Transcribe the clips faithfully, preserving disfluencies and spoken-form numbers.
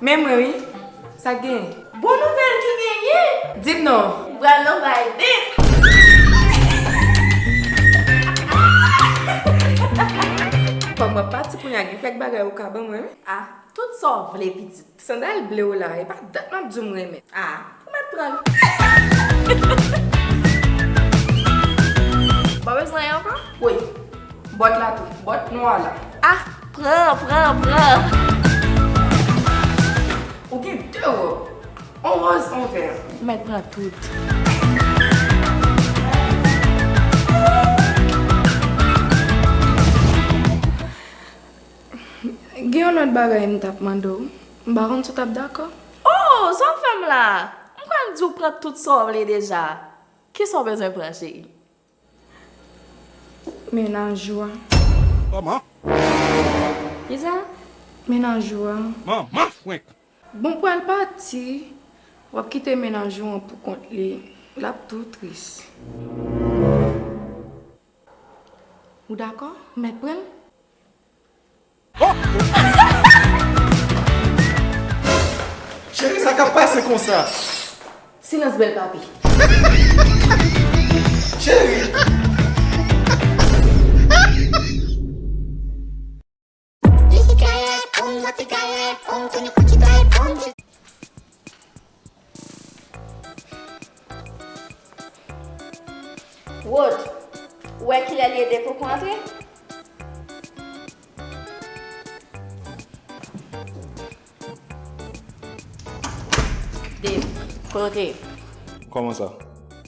Men mwen wi. Sa k genyen? Bon nouvèl ki genyen! Di m non. M pral nan bay date. Kòm m ap pati kounye a, gen kèk bagay ou ka ban mwen wi. Ah, tout sa w vle pitit. Sandal ble w la, e pa dat m ap di w m renmen. Ah, ou mèt pran l. Ou pa bezwen anyen ankò? Wi. Bòt la tou. Bòt nwa la. Ah, pran, pran, pran. Ou gen de wòb. On wòz, on vè. Ou mèt pran tout. Gen yon lòt bagay m t ap mande w. M pa konn si w t ap dakò. Oh, sa w fè m la? M kwè m di w pran tout sa w vle deja. Kisa w bezwen pran, cheri? Mennaj ou a. Kòman? Kisa? Mennaj ou a. Manman frenk! Bon, pral pati, w ap kite mennaj ou an pou kont li, l ap tou tris. Ou dakò? M mèt pran l? Oh! Cheri, sa k ap pase konsa? Silans bèl papi. Cheri! Rod, ou wè kilè li ye depi w antre? Dave, kote w te ye? Kòman sa?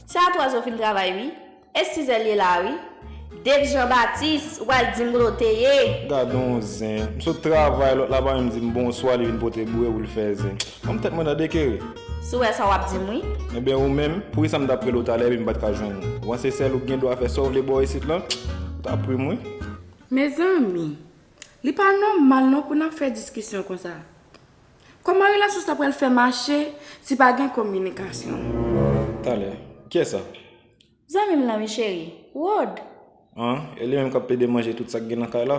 Se a twa zè w fin travay, wi. E sizè l ye la, wi. Dave Jean Baptiste, ou pral di m kote w te ye. Gad on zen. M sot travay, lòt la pa menm di m bonswa, li vin pote boure pou l fè zen. Kòm tèt mwen nan dekere. Si w wè sa w ap di m, wi. Ebyen, ou menm, poukisa m t ap rele w talè epi m pa t ka jwenn ou? Ou panse sèl ou k gen dwa fè sa w vle bò isit lan? Ou t ap ri m, wi. Mezanmi, li pa nòmal non pou n ap fè diskisyon konsa. Kòman relasyon sa pral fè mache si pa gen kominikasyon? Talè, kiyès sa? Zanmi m lan wi cheri, Rod. An, e li menm k ap plede manje tout sa k gen nan kay la?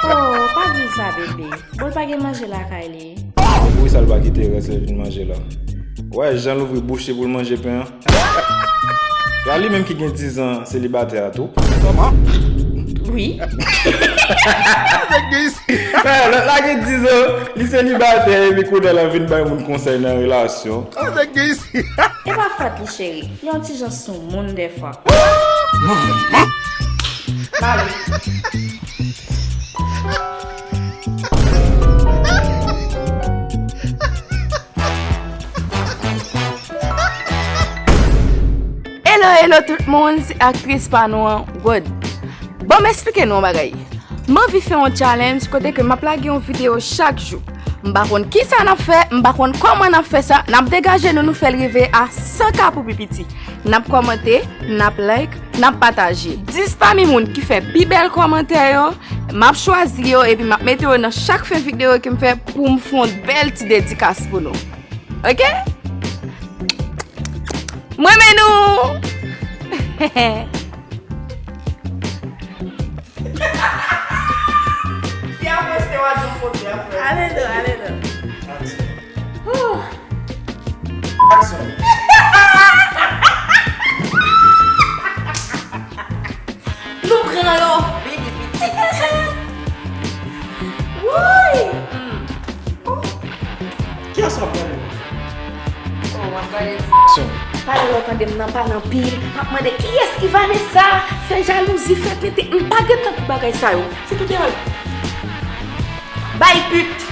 Oh, pa di l sa bebe. Bon, l pa gen manje lakay li. Poukisa l pa kite rès li vin manje la? Ou wè jan l ouvri bouch li pou l manje pen an? Se pa li menm ki gen diz an selibatè a tou? Kòman? Wi. Nèg gen isi. Lòt la gen diz an, li selibatè, epi kounye a l ap vin bay moun konsèy nan relasyon. Nèg gen isi. E pa fòt li, cheri. Li yon ti jan soumoun dèfwa. Manman! Mari. Hello, hello tout moun, se aktris pa nou an, Rod. Bon, m eksplike nou yon bagay. M anvi fè yon challenge kote ke m ap lage yon videyo chak jou. M pa konn kisa n ap fè, m pa konn kòman n ap fè sa, n ap degaje nou, nou fè l rive a san K pou pi piti. N ap kòmante, n ap like, n ap pataje. Dis pami moun ki fè pi bèl kòmantè yo, m ap chwazi yo epi m ap mete yo nan chak fen videyo ke m fè pou m fè yon bèl ti dedikas pou nou. Oke? M renmen nou! Fi a poste w a di yon kote a frè. Ale non, ale non. Aksyon. Whew. Aksyon. Nou pran yo. Vini pitit. Woy. Hmm. Oh. Kiyès w ap gade? Oh, w ap gade. Aksyon. Pale lè w tande m nan pale anpil. M ap mande kiyès ki Vanessa? Fè jalouzi, fè tenten. M pa gen tan pou bagay sa yo. Se tout erè. Bay pit.